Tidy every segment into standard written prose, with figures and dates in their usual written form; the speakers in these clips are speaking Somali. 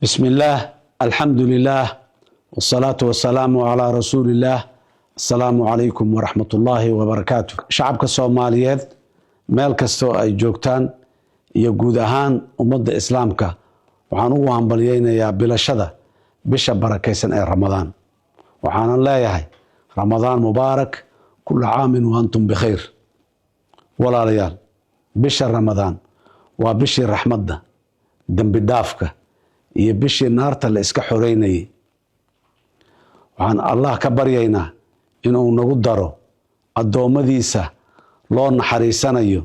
بسم الله، الحمد لله، والصلاة والسلام على رسول الله. السلام عليكم ورحمة الله وبركاته. Shacabka Soomaaliyeed meel kastoo ay joogtaan iyo guud ahaan ummadda Islaamka, waxaan ugu hambalyeynayaa bilashada bisha barakaysan ee Ramadaan. Waxaanan leeyahay: رمضان مبارك، كل عام وأنتم بخير. Walaalayaal, bisha Ramadaan waa bishii raxmadda, dembi dhaafka iyo bishii naarta la iska xoreynayay. Waxaan Allah ka baryaynaa inuu nagu daro addoommadiisa loo naxariisanayo,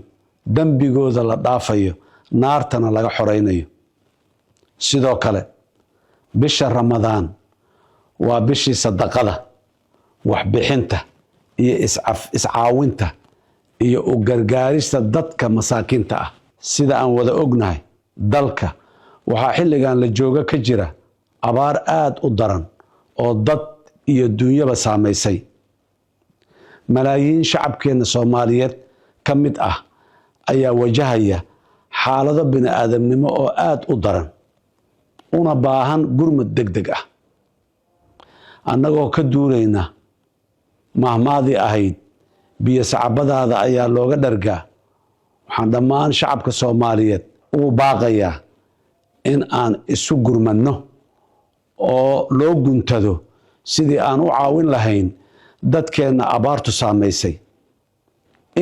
dembigooda la dhaafayo, naartana laga xoreynayo. Sidoo kale, bisha Ramadaan waa bishii sadaqada, waxbixinta iyo iscaawinta iyo u gargaarista dadka masaakiinta ah. Sida aan wada ognahay, dalka waxaa xilligan la jooga ka jira abaar aada u daran oo dad iyo dunyaba saamaysay. Malaayiin shacabkeenna Soomaaliyeed ka mid ah ayaa wajahaya xaalado bini aadamnimo oo aada u daran, una baahan gurmad deg deg ah. Annagoo ka duulayna mahmaadii ahayd "Biyo sacabadaada ayaa looga dhargaa", waxaan dhammaan shacabka Soomaaliyeed ugu baaqayaa in aan isu gurmanno oo loo guntado sidii aan u caawin lahayn dadkeenna abaartu saamaysay,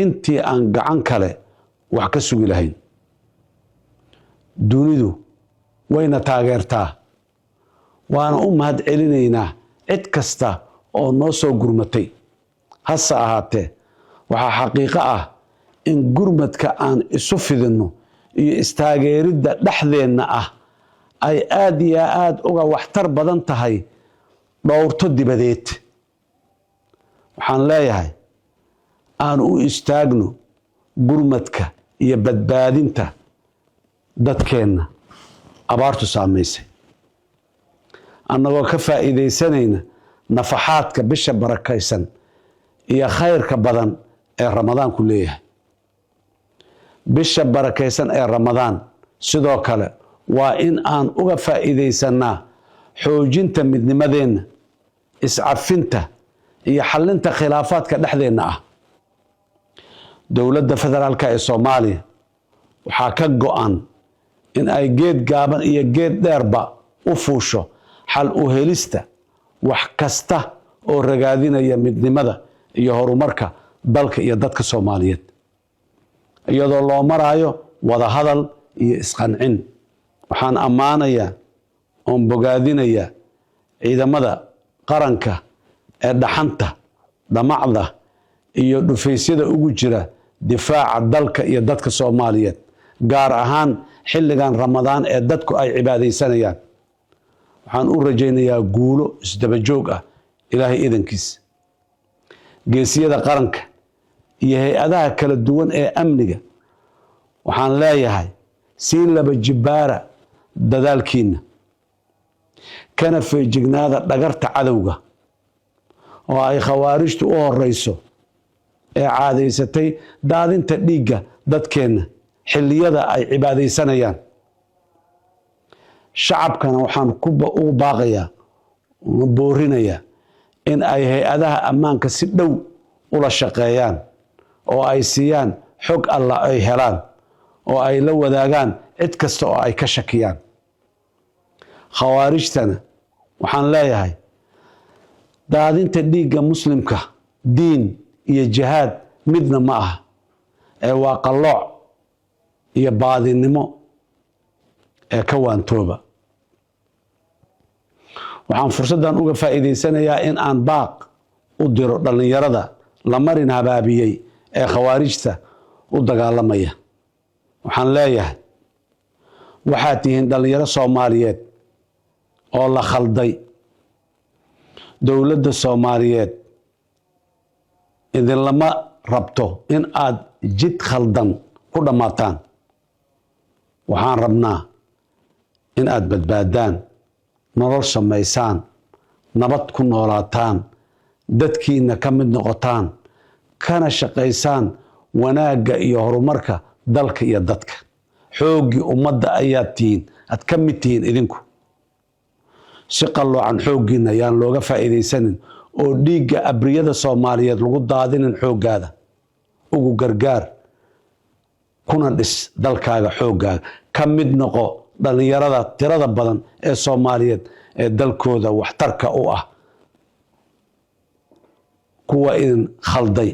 intii aan gacan kale wax ka sugi lahayn. Dunidu wayna taageertaa, waana u mahad celinaynaa cid kasta oo noo soo gurmatay. Hase ahaatee, waxaa xaqiiqo ah in gurmadka aan isu fidinno iyo istaageeridda dhexdeenna ah ay aada iyo aada uga waxtar badan tahay dhowrto dibadeed. Waxaan leeyahay, aan u istaagno gurmadka iyo badbaadinta dadkeenna abaartu saamaysay, annagoo ka faa'iidaysanayna nafaxaadka bisha barakaysan iyo khayrka badan ee Ramadaanku leeyahay. Bisha barakaysan ee Ramadaan sidoo kale waa in aan uga faa'iidaysanaa xoojinta midnimadeenna, iscafinta iyo xallinta khilaafaadka dhexdeenna ah. Dowladda Federaalka ee Soomaaliya waxaa ka go-an in ay geed gaaban iyo geed dheerba u fuusho xal u helista wax kasta oo ragaadinaya midnimada iyo horumarka dalka iyo dadka Soomaaliyeed, iyadoo loo maraayo wada hadal iyo isqancin. Waxaan ammaanayaa oon bogaadinayaa ciidamada qaranka ee dhaxanta, dhamacda iyo dhufaysyada ugu jira difaaca dalka iyo dadka Soomaaliyeed, gaar ahaan xilligan Ramadaan ee dadku ay cibaadaysanayaan. Waxaan u rajaynayaa guulo isdabajoog ah, Ilaahay idankiis. Geesiyada qaranka iyo hay-adaha kala duwan ee amniga waxaan leeyahay: sii laba jibbaara dadaalkiina, kana feejignaada dhagarta cadowga oo ay Khawaarijtu u horeyso ee caadaysatay daadinta dhiigga dadkeenna xilliyada ay cibaadaysanayaan. Shacabkana waxaan ugu baaqayaa, boorinayaa in ay hay-adaha ammaanka si dhow ula shaqeeyaan oo ay siiyaan xog alla ay helaan oo ay la wadaagaan cid kasta oo ay ka shakiyaan. Khawaarijtana waxaan leeyahay: daadinta dhiigga Muslimka diin iyo jihaad midna ma aha ee waa qallooc iyo baadinimo ee ka waantooba. Waxaan fursaddan uga faa'iidaysanayaa in aan baaq u diro dhallinyarada la marin habaabiyey ee Khawaarijta u dagaalamaya. Waxaan leeyahay: waxaad tihiin dhallinyaro Soomaaliyeed oo la khalday. Dowladda Soomaaliyeed idinlama rabto in aad jid khaldan ku dhammaataan. Waxaan rabnaa in aad badbaadaan, nolol samaysaan, nabad ku noolaataan, dadkiina ka mid noqotaan, kana shaqaysaan wanaagga iyo horumarka dalka iyo dadka. Xooggii ummadda ayaad tihiin, aad ka mid tihiin idinku. Si qalloocan xooggiinna yaan looga faa'iidaysanin oo dhiigga abriyada Soomaaliyeed lagu daadinin. Xooggaada ugu gargaar kuna dhis dalkaaga xooggaaga. Ka mid noqo dhallinyarada tirada badan ee Soomaaliyeed ee dalkooda waxtarka u ah. Kuwa idin khalday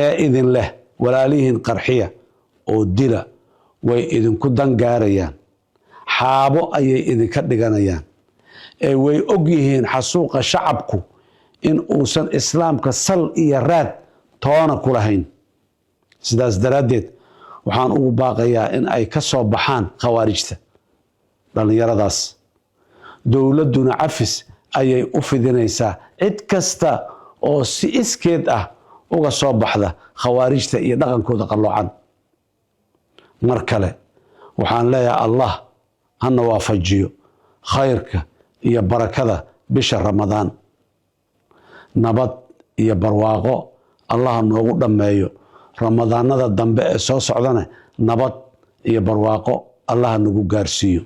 ee idin leh walaalihiin qarxiya oo dila way idinku dangaarayaan, xaabo ayay idinka dhiganayaan, ee way og yihiin xasuuqa shacabku in uusan Islaamka sal iyo raad toona ku lahayn. Sidaas daraaddeed, waxaan ugu baaqayaa in ay ka soo baxaan Khawaarijta dhallinyaradaas. Dowladduna cafis ayay u fidinaysaa cid kasta oo si iskeed ah uga soo baxda Khawaarijta iyo dhaqankooda qalloocan. Mar kale waxaan leeyahay, Allah hana waafajiyo khayrka iyo barakada bisha Ramadaan. Nabad iyo barwaaqo Allaha noogu dhammeeyo. Ramadaanada dambe ee soo socdana nabad iyo barwaaqo Allaha nagu gaarsiiyo.